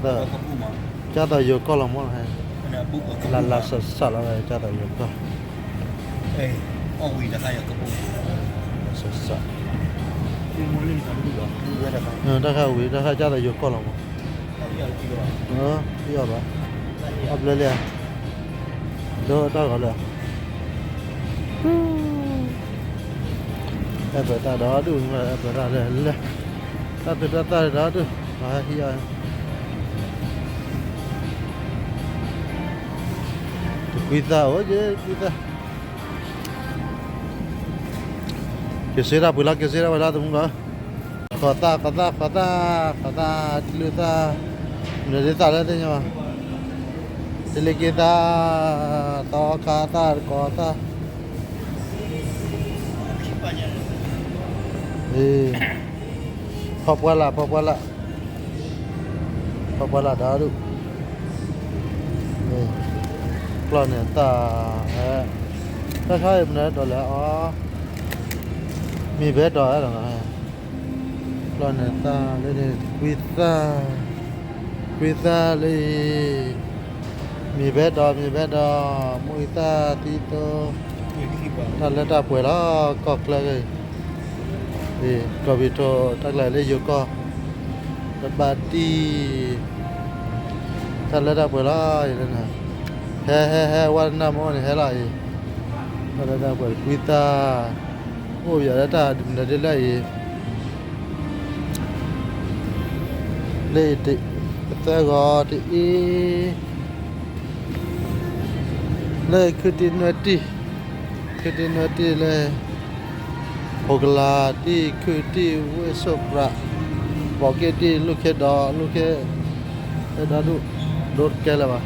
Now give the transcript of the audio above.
ကၢ်သိးယိၤကီၢ်လီၤမး, လၢလၢစးစးလီၤဝဲ ကၢ်သိးယိၤကီၢ်, စးစး, တၢ်ခါဝံၤ တၢ်ခါကၢ်သိးယိၤကီၢ်လီၤမး, အီၣ်ဘျဲလံဧါ, ဒိတၢ်ဂီၤလၢ အဲၣ်ပၢၤတၢ်ဒီဒူၣ်, အဲၣ်ပၢၤတၢ်လၢလဲၣ်, တၢ်သူၣ်တၢ်သၣ်ဒီဒူၣ်, ဟံၣ်အီၤ, တကွံသၣ်အိၣ်က့ၤ ကွံသၣ်, က့ၤစ့တၢ်ပှ့ၤလီၤ က့ၤစ့တၢ်ပှ့ၤလီၤ သမူကီၢ်, ဃီၤသၣ် ဃီၤသၣ် ဃီၤသၣ် ဃီၤသၣ် တလုၢ်သၣ်, မနုၤဒ်သၣ်လၢသ့ၣ်ညါဘၣ်, တလ့က့သၣ်, သီခါသၣ် တကီၤသၣ်, ဖီပှၢ်လၢ် ဖီပှၢ်လၢ်, ဖီပှၢ်လၢ်ဒီဒူၣ်, ကျီၢ်န့ၣ်သၣ်, တၢ်ခါအံၤမနုၤဒိးလဲၤအီၤ, မ့ၢ်ဘဲဒီးအဲၣ်လီၤ, ကျီၢ်န့ၣ်သၣ်လၢန့ၣ် ကွံသၣ်, ကွံသၣ်လၢအံၤ, မ့ၢ်ဘဲဒီး မ့ၢ်ဘဲဒီး, မူအံသၣ်သံသိ, တၢ်လၢတၢ်ပှဲၤလီၤ ကီၢ်ချၢက့ၤ, ကီၢ်ပံၤထိး တၢ်ကျဲၤလၢယိၤကီၢ်, တဘၣ်တံၢ် တၢ်လၢတၢ်ပှဲၤလီၤအံၤလၢန့ၣ်, ဟဲ ဟဲ ဟဲ ဝဲတနၢ်မ့ၢ်အိၣ်န့ၣ် ဟဲလီၤအံၤ, တၢ်လၢတၢ်ပှဲၤကွံသၣ်, အိၣ်ပယီၤလၢတၢ်ဒ်မနုၤဒ်လၢအံၤ, လၢအံၤတအံၤ, ပသၢဂီၤတအံၤ, လၢခုတံၢ်နွဲၣ်တံၢ်, ခုတံၢ်နွဲၣ်တံၢ်လၢ ဟိကလၤတံၢ် ခုတံၢ် ဝ့ၢ်စိးပြး, ဘီးက့ၣ်တံၢ် လူၢ်ခ့ဒီး လူၢ်ခ့, အဲၣ်ဒိးဒူၣ်, ဒိတကဲလၢၤဘၣ်,